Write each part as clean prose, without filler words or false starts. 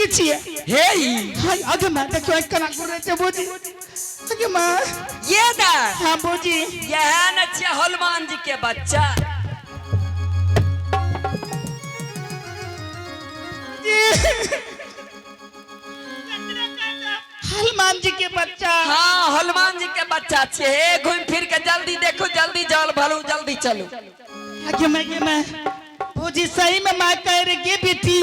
की छियै? हे ई। हाय, आगे माँ, देखियो केना घुरै छै भौजी। आगे माँ। ये दा। हाँ भौजी। यह न छियै हनुमान जी के बच्चा। हनुमान जी के बच्चा। हाँ, हनुमान जी के बच्चा छियै। हे, घूम फिर के जल्दी देखो, जल्दी जल भरू, जल्दी चलू। आगे मैं, आगे मैं भौजी, सही में माँ कह रही के बेटी,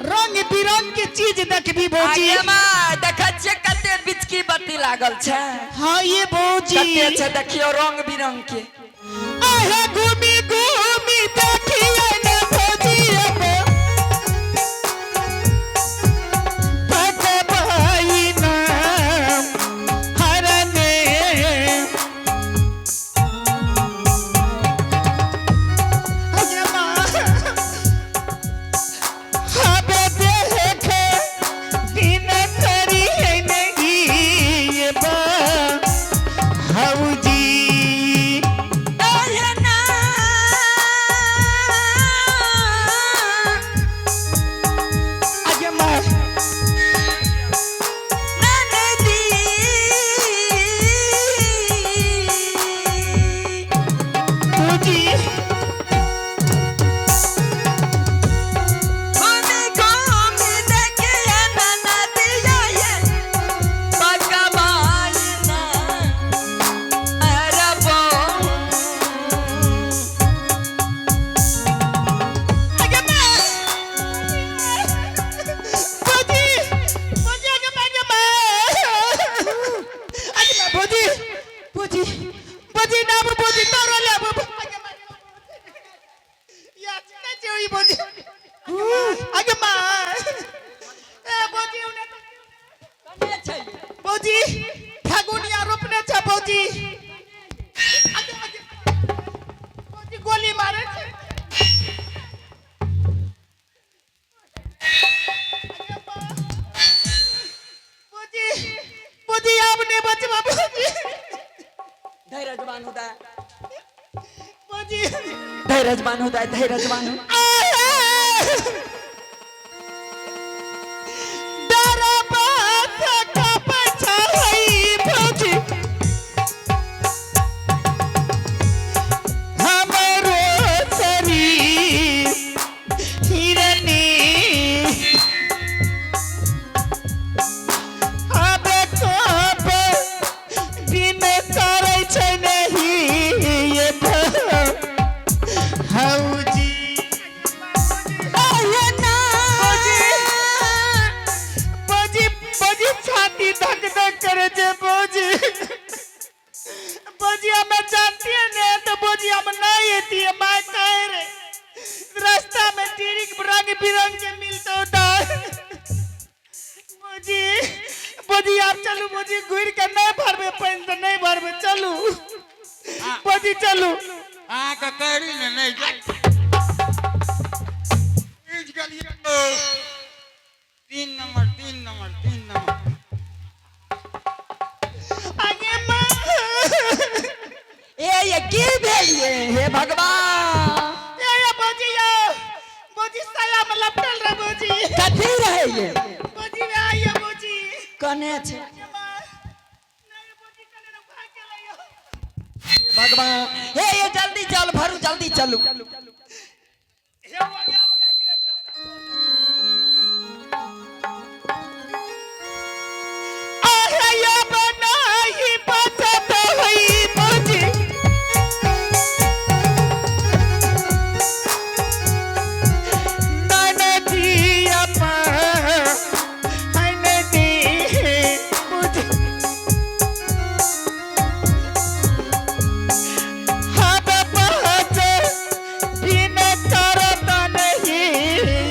रंग बिरंग के चीज देखबी भौजी। आगे माँ, देखै छियै कते बिचकी बत्ती लागल छै। हाँ ये भौजी। कते छै देखियौ रंग बिरंग के। आहे घूमी घूमी देखिए ना भौजी, अब पकबाई नाम हरने। आगे माँ, अब देख बिन करिए नहीं ये बा हौजी। आहे ना। आगे माँ। ननदी। भौजी। घूमी घूमी देखिए ननदिया ये पकबाई ना अरबो। आगे माँ, भौजी, भौजी, आगे माँ, आगे माँ, आगे माँ, भौजी, भौजी, भौजी ना भौजी, तोरो ले आगे माँ। या ना चाहिए भौजी। आगे माँ, ए भौजी, उने कने छै? भौजी, फागुनिया रोपने छै भौजी। आगे, आगे। भौजी, गोली मारे छै। आगे माँ। भौजी, भौजी, आब नहीं बचबा भौजी। धैर्य बान्हू दाय। भौजी। धैर्य बान्हू दाय, धैर्य बान्हू। डरबा कपै छै भौजी, हमरो शरीर हिरनी। अब कप बिन करै छै नहीं ये हौजी। आहे ना। भौजी, भौजी, छाती धक धक करे छै भौजी। भौजी, हमें जानती है ने तो भौजी हम नहीं एती है। माँ कह रहे रास्ता में चिड़ी रंग बिरंग के मिलते होता। भौजी, भौजी, आप चलू भौजी, घूर के नहीं भरबे पानि तो नहीं भरबे। चलू भौजी, चलू। अहाँके कहरी ने नहि जाइ। बुझि गेलियै? 3 नंबर, 3 नंबर, 3 नंबर। आगे माँ। ए, ये की भेल ये? हे भगवान! ए ये भौजी, यो भौजी, साया में लपटल रहे भौजी। कथी रहे ये? भौजी वे आइए भौजी। कने छै? आगे माँ। नहीं भौजी, कने रे भाग गेलै यो। हे भगवान, हे ये जल्दी चल भरू, जल्दी चलू। हे आगे, आगे, गिरत रहो। आहे या बनाई बचत होई भौजी। ननदी अपन ननदी भौजी। हब पहुँच बिन करत नहीं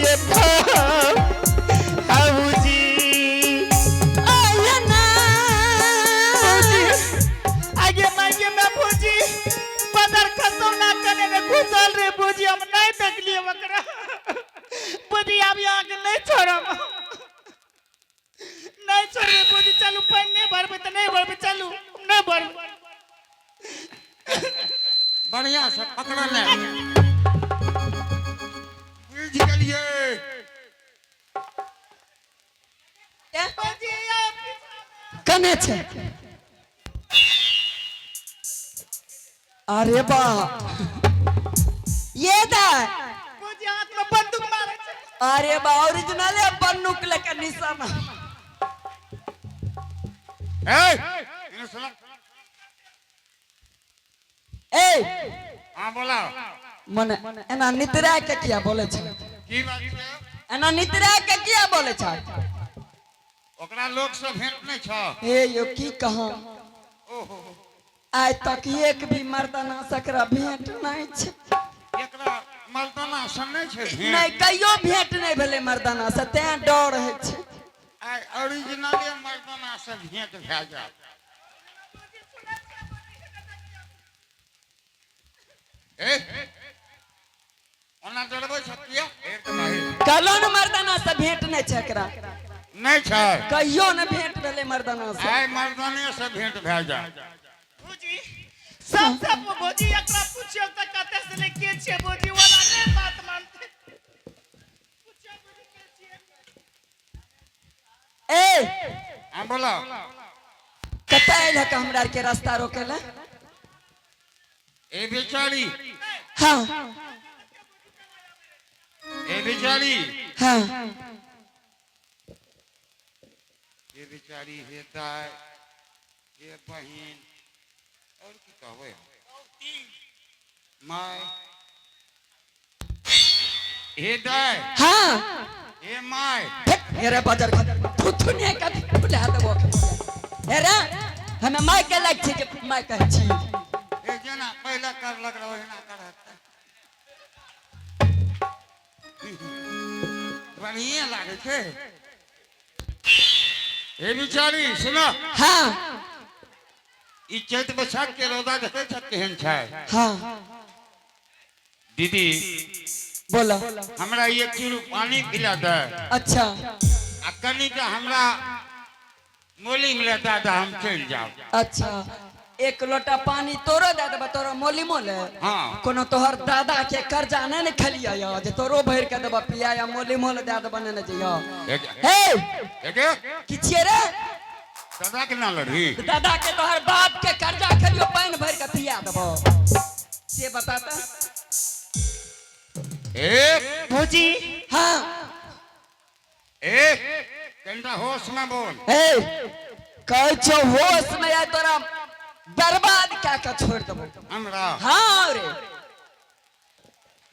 ये भौजी। आहे ना। भौजी, आगे मागे में भौजी, बदर खसौना कने में घुसल रे भौजी, हम नहीं देखलिए ओकरा। भौजी, आब यहाँ के नहीं छोड़ब, नहीं छोड़बे भौजी। चलू, पानि नहीं भरबे तऽ नहीं भरबे, चलू, नहीं भरबे। बढ़िया से पकड़ल है। बुझि गेलियै? भौजी या पीछा। कने छै? अरे बा, ये दा। भौजी, हाथ में बंदूक मारे छै। अरे बा, ओरिजिनल बन्नुक लेके निशाना। ए, इने सुनो। ए। हाँ, बोला। मने एना नितरा के किया बोले छै? की बात छै? एना नितरा के किया बोले छै? ओकरा लोक से भेंट नहि छौ? हे यो, की कहा। ओहो। आइ तक एक भी मर्दाना सकरा भेंट नहीं छै। एकरा मर्दाना से नहि छै भेंट? नहीं, कहियो भेंट नहीं भेलै मर्दाना से, तें डर होइ छै। आइ ओरिजिनले मर्दाना से भेंट भए जायत। ए, ओना डरबै छ किया? कहलो ने, मर्दाना से भेंट नहीं छै एकरा। नहि छै? कहियो ने भेंट भेलै मर्दाना से। आइ मर्दाने से भेंट भए जायत। भौजी, सब सब भौजी, एकरा पूछियो त कते से ले के छियै। भौजी, वाला नहीं बात मानते। पूछियो भौजी, के छियै? ए। हाँ, बोलो। कतऽ आयल हक हमरा आर के रास्ता रोके ला? ए बेचारी। हाँ। ए बेचारी। हाँ। हे बेचारी, हे दाय, हे बहिन, और की कहबै हम? My, हे दाय। हाँ। हे my. हेरे बजर थुथुने के फुला देबो। हेरे, हमे माय के लाग छी जे माय कहै छी? हे, जेना पहिले करलक रह, ओहिना करत। बढ़िए लागै छै। हे बिचारी, सुनो। हाँ। ई चैत बैसाख के रौदा देखै छ केहन छै? हाँ। दीदी। बोला। हमरा एक चूरू पानी पिला दे। अच्छा। आ कनिटा हमरा मोली मिला दे तऽ हम चलि जाब। अच्छा, एक लोटा पानी तोरो दे देबो, तोरो मोली मोले। हाँ। कोनो तोहर दादा के कर्जा नहीं ने खेलिए यो जे तोरो भरि के देबो पिया या मोली मोल दे देबो। ने जइयो। हे। एक। की छियै रे? दादा के ना लड़ी। दादा के, तोहर बाप के कर्जा खेलियो, पानि भरि के पिया देबो से बताता। एक। भौजी। हाँ। एक, कनिटा होश में बोल। हे, कहै छौ होश में आय, तोरा बर्बाद कए के छोड़ि देबो। हमरा? हाँ रे।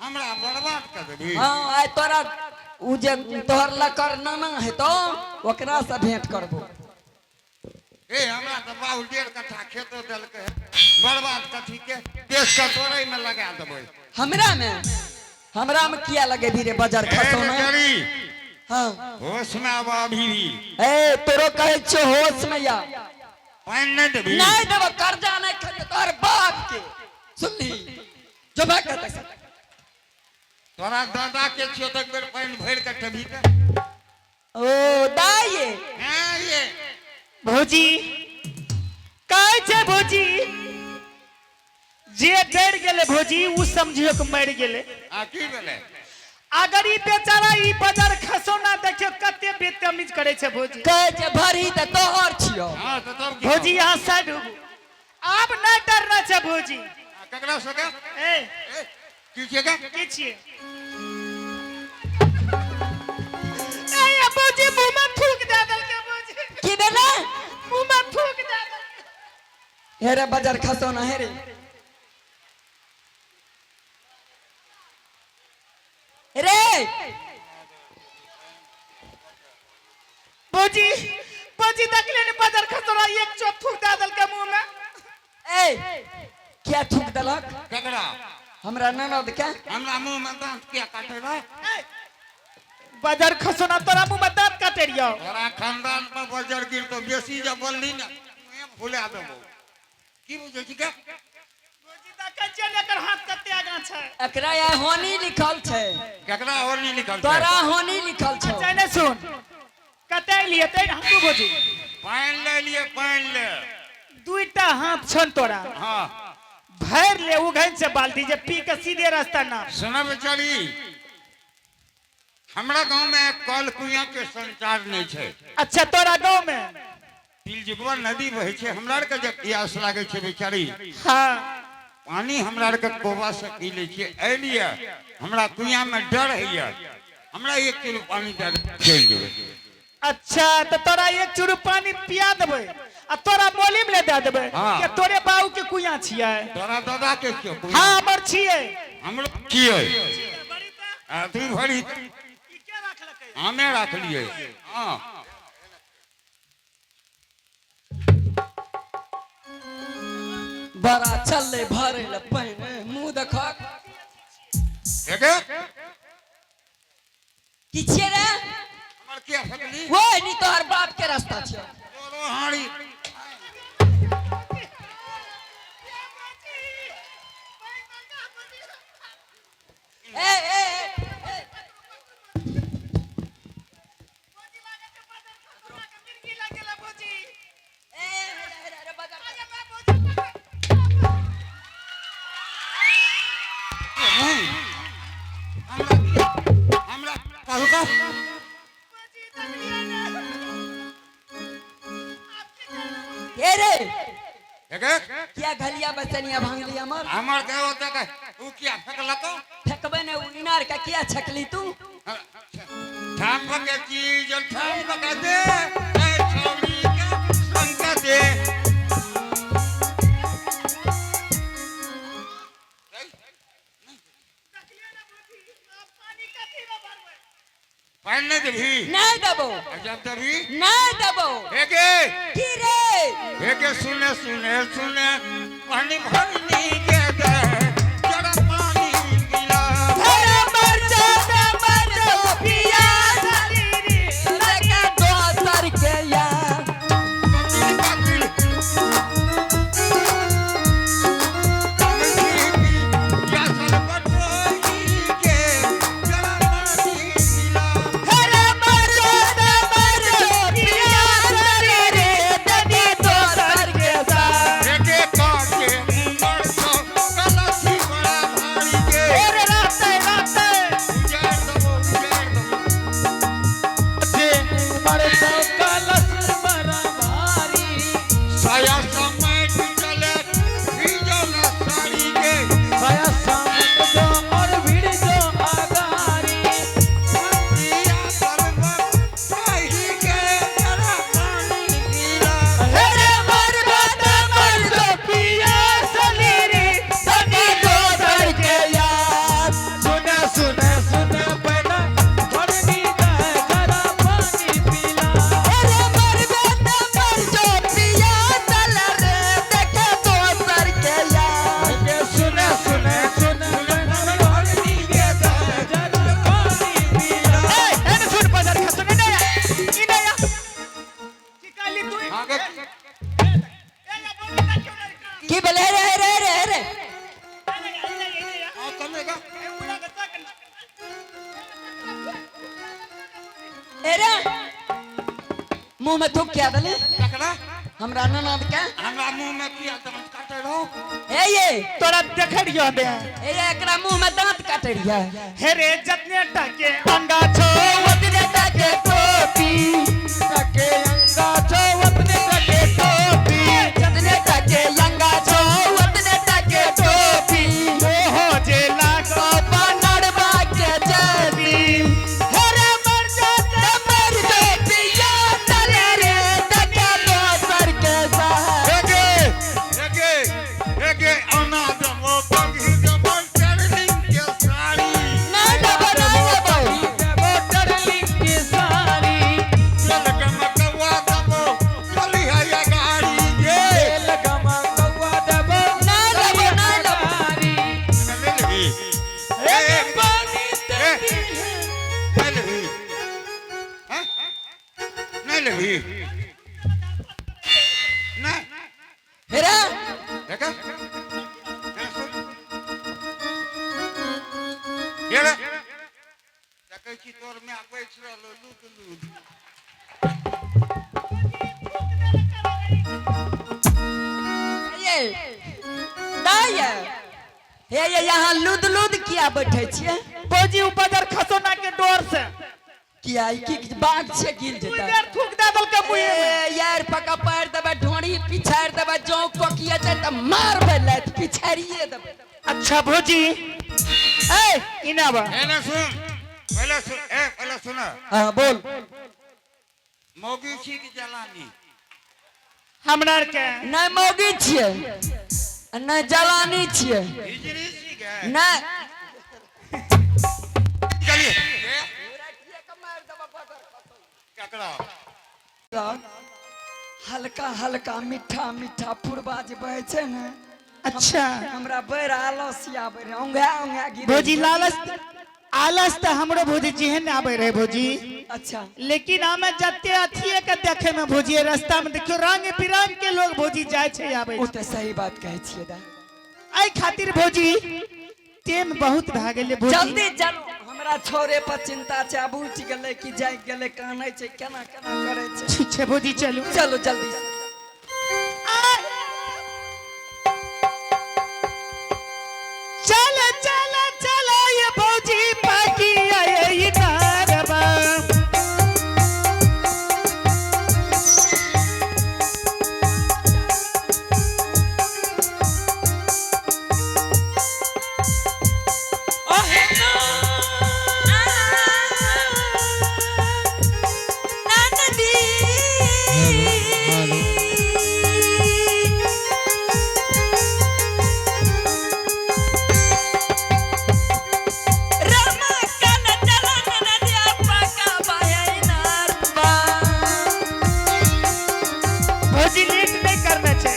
हमरा बर्बाद कर देबी? हाँ, आइ तोरा उ जे तोहर लकर नाना हेतो, ओकरा से भेंट करबो। ए, हमरा तऽ बाबू 1.5 कट्ठा खेतो देलकै। बर्बाद कथी के? देश के तोड़े में लगा देबै। हमरा में किया लगेबी रे बजर ए खसौना? बेचारी। हाँ। होश में आब अभी भी। ए, तोरो कहै छियो होश में या। पानि नहि देबी? नहीं देबो, कर्जा नहीं खेलियो तोहर बाप के, सुनली? जो भाग कहते। तोरा दादा के छियो तऽ एक बेर पानि भरि के देबी तऽ। ओ दाई। हैं ये। भौजी, कहै छै भौजी, जे डर गेलै भौजी, उ समझियो कि मरि गेलै। आ की भेलै? अगर ई बेचारा ई बाजार खसौना देखियो कते बेतमीज करे छै भौजी। कहै छै भरी तऽ तोहर छियो। हाँ, तऽ तब की? भौजी, यहाँ साइड होबू, आब नहि डरना छै भौजी। ककरा सके? ए। ए, की छियै गे? की छियै? ए ये भौजी, मुंह में थूक दे देलकै भौजी। की भेलै? मुंह में थूक दे देलकै। हे रे बजर खसौना, हे रे रे। भौजी, भौजी, देखले ने, बाजार खसौना एक चोट थूक दे देलकै मुंह में। ए, किया थूक देलक? ककरा? हमरा ननद के। हमरा मुंह में दांत किया काटे रहा? बाजार खसौना, तोरा मुंह में दांत काटे रियो? तोरा खानदान पर बजर गिर तो बेसी जब बोलली ना, मुँहे फुला देबो। की बुझै छी के? भौजी, देखै छियै ने, एकर हाथ कते आगाँ छै। एकरा यहाँ होनी लिखल छै। ककरा और नहीं लिखल छै? तोरा होनी लिखल छौ। अच्छा ने, सुन, कते एलियै तै हमको भौजी। पानि ले लिए, पानि ले। दुईटा हाथ छन तोरा। हाँ। भरि ले उघन से बाल्टी, जे पी के सीधे रास्ता ना। सुन बेचारी, हमरा गांव में कल कुइया के संचार नहीं छै। अच्छा, तोरा गांव में तिलजुगवा नदी बहे छै, हमरा आर के जे प्यास लागे छै बेचारी, पानी हमरा आर के कोबा से पी लै छियै। एहि लिए हमरा कुइया में डर होइए, हमरा 1 किलो पानी दए दे, चलि जेबै। अच्छा, तो तोरा 1 चूरू पानी पिया देबै आ तोरा मोली में ले दे देबै। हाँ। के तोरे बाबू के कुइया छियै? तोरा दादा के छियौ कुइया? हाँ, हमर छियै। हमरो छियै। आ तू भरी हमे राखलियै। हाँ। बड़ा चलले भरे ले पहिने मुंह देखक। एगे? की छियै रे? हमर किया फेकली? ओए नी तोहर बाप के रास्ता छियै। तोरो हाड़ी। ए ए ए, ए। ए, हेरे, हेरे, हेरे, बाजार। नहीं। हमरा हमरा कहलका ए रे, एगे? किया घलिया बसनिया भांगली हमर? हमर के ओतऽ के उ किया फेकलको? फेकबे ने, उ इनार के किया छकली तू? ठाम के चीज ठाम के दे, ए छौड़ी के संग दे। पानि नहि देबही? नहीं देबो। जब देबही? नहीं देबो। एगे? की रे? एगे सुने सुने सुने पानी भरनी के दे, जरा पानी पिला। अरे मर जा, मर जा, पिया लगा दोसर के यार। कपिल कपिल या सरपटोही के जरा पानी पिला। अरे मर जा, मर जा, पिया रे ददी दोसर के साथ। एगे काके उमर तो कलसी बड़ा भारी के। अरे राते राते उजाड़ दबो, उजाड़ दबो। साया समेट चले भीजल साड़ी के। पिया पर्वत ताही के जरा पानी पिला। अरे मर जा, मर जा, पिया रे ददी दोसर के यार। सुने सुने सुने पहला भरनी दे जरा पानी पिला। अरे मर जा, मर जा, पिया चल रे देखे दोसर के यार। सुने सुने सुने पहला भरनी दे जरा पानी पिला। ए एने सुन बाजार खसो ने नया ई नया की कहली तू? आगे। की बोले रे रे रे रे? आओ तमेगा। ए रे, मुंह में थूक क्या दले? तकरा? हमरा ननद के। हमरा मुंह में किया दांत काटे रहो? ए ये तोरा देखे रहियो बे। ए ये, एकरा मुंह में दांत काटे रहिए। हे रे, जतने टाके अंगा छो ओतने टाके टोपी। टके अंगा छो अपने टके टोपी। जतने टाके अंगा छो ओतने टाके टोपी। ओहो जे लागो बनरबा के जेबी। हे रे मर जा, मर जो पिया चले रे देखे दोसर के साथ। एगे एगे एगे आना दबो पंगी दबो टर्निंग के साड़ी। नहीं देबो, नहीं देबो। देवो डरलिंग की साड़ी। चल गमकवा दबो चली है गाड़ी गे। तेल गमा कौआ देवो। नहीं देबो, नहीं देबो। गाड़ी। ले लेबी? ए पानी ते ए, नहीं लेबी? हैं? नहीं लेबी? नहीं। हेरे। देखा? ये रे। देखै छी तोर माय बैठ रहलो लुद लुद। ये नहीं ये हे ये यहाँ लुद लुद किया बैठे छियै? भौजी, उ बाजार खसोना के डर से। किया ई की बाघ छै गिर जेतै। उधर थूक दे देलकै मुँहे में। ए यार पका पार देबै, ढोड़ी पिछाड़ देबै, जौ कोकिए त मारबै लात पिछाड़िए देबै। अच्छा भौजी, ए इना बा। एने सुन, पहले सुन, ए पहले सुन। हां बोल। मौगी छी कि जलानी? हमरा के नहि मौगी छियै, नहि जलानी छियै। हिजड़ी छी गे? नहि। चलिए। केकरा? हल्का हल्का मीठा मीठा पुरबा जे बहै छै ने। अच्छा। हमरा बड़ आलस आबै रहै, औंघा औंघा गिरै। भौजी, लालच आलस तऽ हमरो भौजी जेहन आबै रहे भौजी। अच्छा। लेकिन हमे जते अथिए के देखे में भौजी, रास्ता में देखियो रंग बिरंग के लोग भौजी जाइ छै आबै ओ छै। तऽ सही बात कहै छियै दा। एहि खातिर भौजी टेम बहुत भए गेलै भौजी। जल्दी चलू, हमरा छोरे पर चिंता छै, आब उठि गेलै कि जागि गेलै, कानै छै, केना केना करै छै। ठीक छै भौजी, चलू। चलू जल्दी। चल चल चल ये भौजी पाकी आए नारबा। ओहे ना नदी। रमा कल चलन नदिया पका बहै नरबा। भौजी लेट नहीं करना छै।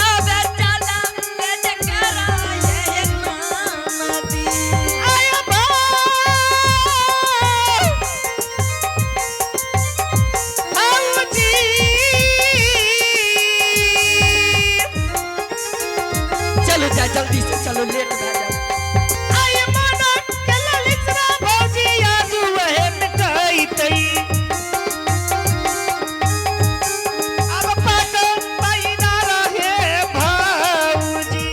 अबे चला बेजकरा ये नदी। आया बा भौजी। चलो जा, जल्दी से चलो, लेट भए जाओ। आय मना के ललितरा भौजी आजू वहे मिठाई तई। अब पाक पैना रहे भौजी।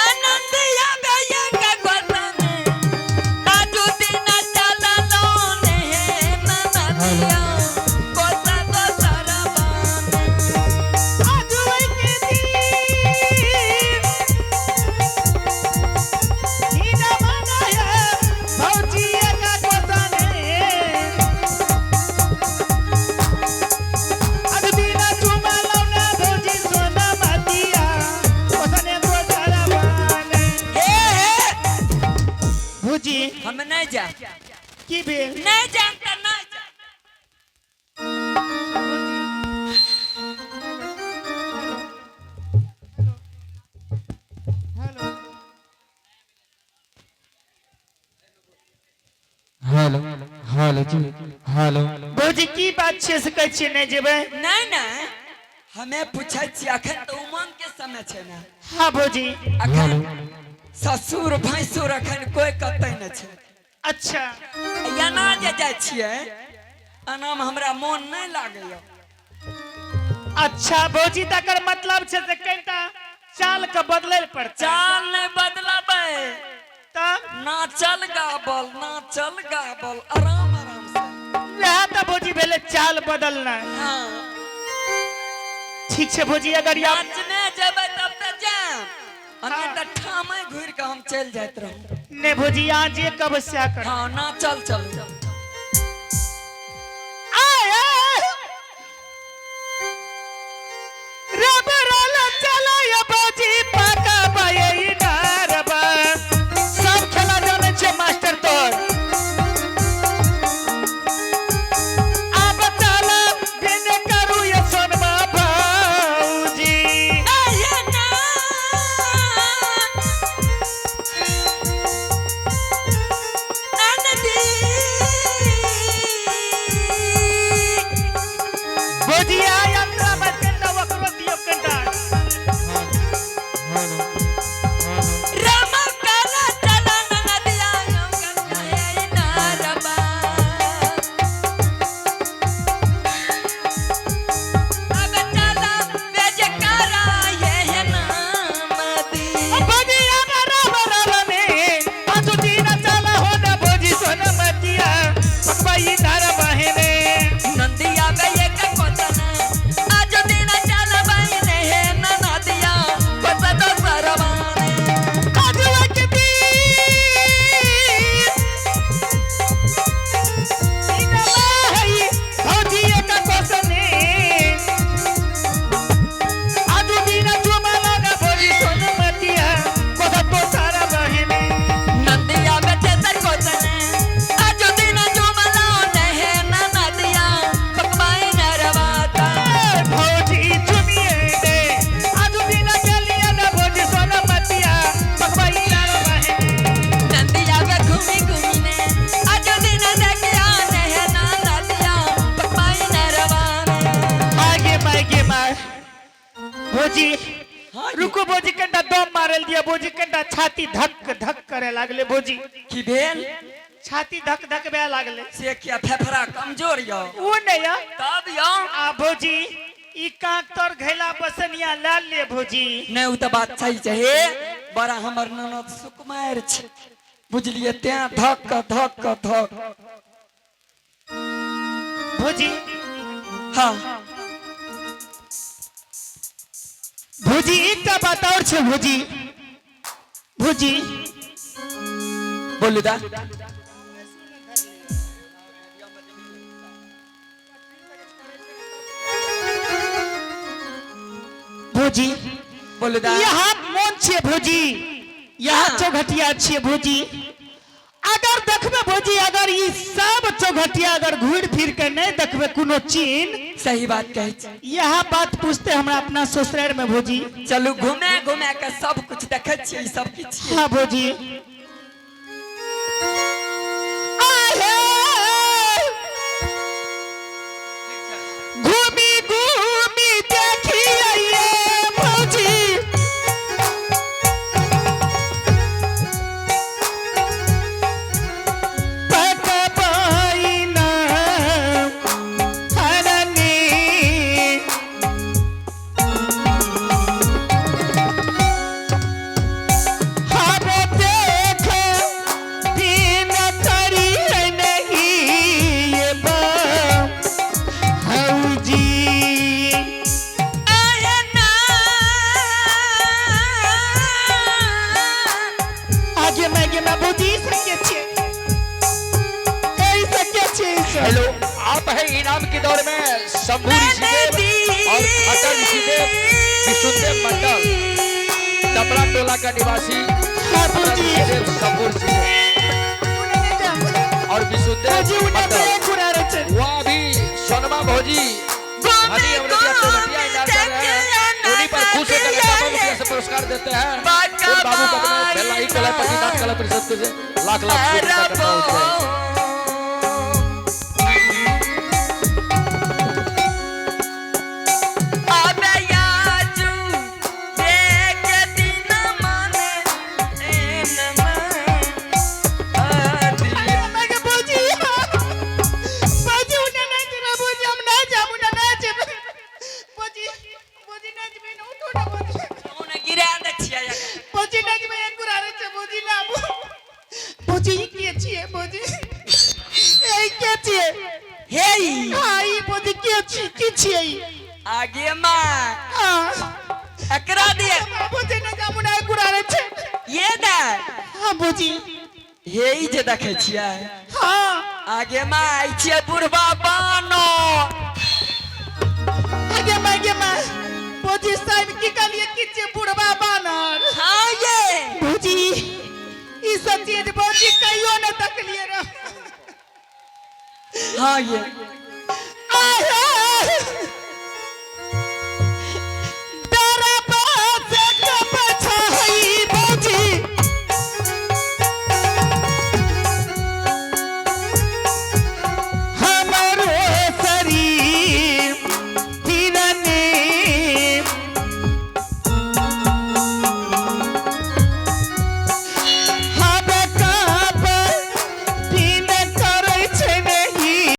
आनंद आवे एक गोतन आजू दिन चललो ने नदिया कोसा दोसर बान। आजू के दिन हीना मना है भौजी का गोसाने। आज बिना चुमा लौना भौजी सोना मतिया गोसाने दोसर बान। हे हे। भौजी। हम नहीं जा। की भेल? नहीं जाम त नहीं जा। हेलो हेलो जी हेलो। भौजी, की बात छै से कहै छियै नहि जेबै? नहीं नहीं, हमें पूछै छियै, अखन तऽ उमंग के समय छै ने। हाँ भौजी। अखन ससुर भैंसुर अखन कोई कतै नहि छै। अच्छा। एना जे जाइ छियै, एनामे हमरा मोन नहि लागैया। अच्छा भौजी, तकर मतलब छै से कनिटा चाल के बदलै लए पड़तै। चाल नहि बदलबै। तब? नाचल गाबल, नाचल गाबल, आराम आराम से। वएह तऽ भौजी भेलै चाल बदलनाइ। हाँ। ठीक छै भौजी, अगर आप नाचने जेबै तब तऽ जायब, आ नहि तऽ ठामे घुरि कऽ हम चलि जाइत रहू। नहि भौजी, अहाँ जे कहबै सएह करब। हाँ, नाचल चलू। आय, आय। रबरल चलय भौजी पाका बयै नारबा। सब खेला जानै छै मास्टर तोर। आब चल बिन करू ये सोनमा भौजी। आये ना नदी। भौजी, आ यात्रा में कनिटा ओकरो दियौ कनिटा। Hello hello. राम काला चलन नदिया गंगा नारबा। अब चला बेजकारा ये नदी। भौजी, आब राम राम में आजू दिन चल हो न भौजी सोनमतिया। माय भौजी हाँ जी। रुको भौजी कनिटा दम मारल दिया भौजी कनिटा छाती धक धक करे लागले भौजी की भेल छाती धक धक बे लागले से किया फेफड़ा कमजोर यौ ओ नहीं या तब यौ आ भौजी ई कांक तोर घैला बसनिया लाल ले भौजी नहि ओ तऽ बात सही छै हे बड़ा हमर ननद सुकुमार छै बुझलियै तें धक धक धक भौजी हाँ भौजी एकटा बात और छै भौजी भौजी बोलू दा भौजी बोलू दा यहाँ मोन छे भौजी यहाँ हाँ। चौघटिया छे भौजी अगर देखबे भौजी अगर ई सब चौघटिया अगर घूर फिर के नहीं देखबे कोनो चिन्ह सही बात कहै छी यहाँ बात पूछते हमरा अपना ससुराल में भौजी चलू घुमे घुमे के सब कुछ देखै छियै ई सब किछु हाँ भौजी आहे! घूमी घूमी देखिए भौजी पकबाई ना हरनी। हम देख दिन करी नहीं ये भौजी आहे ना आगे मैं आगे मैं भौजी सके छे एही सके छे ई सब। हेलो आप है इनाम की दौड़ में शंभू ऋषिदेव और खटर ऋषिदेव विशुद्धदेव मंडल टपरा टोला का निवासी हाँ भौजी ऋषिदेव शंभू ऋषिदेव और भौजी विशुद्धदेव उन्हें मंडल एक उड़ा रहे छे वहाँ भी सोनमा भौजी हनी अमृतिया चौघटिया इनाम कर रहे हैं उन्हीं पर खुश होकर 51 रुपया से पुरस्कार देते हैं उन बाबू को अपने बेला ही कला पतिनाथ कला परिषद को से लाख लाख शुक्रिया करना होता है। अबे याजू देख दिन माने एन मैं के भौजी भौजी उन्हें नहीं जेबे भौजी हम नहीं जाब उन्हें नहीं जेबे भौजी भौजी नहीं जेबे ना उठो ना भौजी गिरा दै छियै भौजी नहीं जेबे एक उड़ा रहे छे भौजी ना आबू भौजी ई के छियै भौजी ए के छियै हे हाँ ई भौजी के छी की छियै ई? आगे माँ हाँ एकरा दिए भौजी नहीं जाबू ना एक उड़ा रहे छे ये दे हाँ भौजी हे ई जे देखै छियै हाँ आगे माँ आई छियै बुढ़बा बानो आगे मैं आगे मैं भौजी साहब की कहलिए की छियै बुढ़वा बानर हाँ ये भौजी ई सब चीज भौजी कहियो न तकलिए रह हाँ ये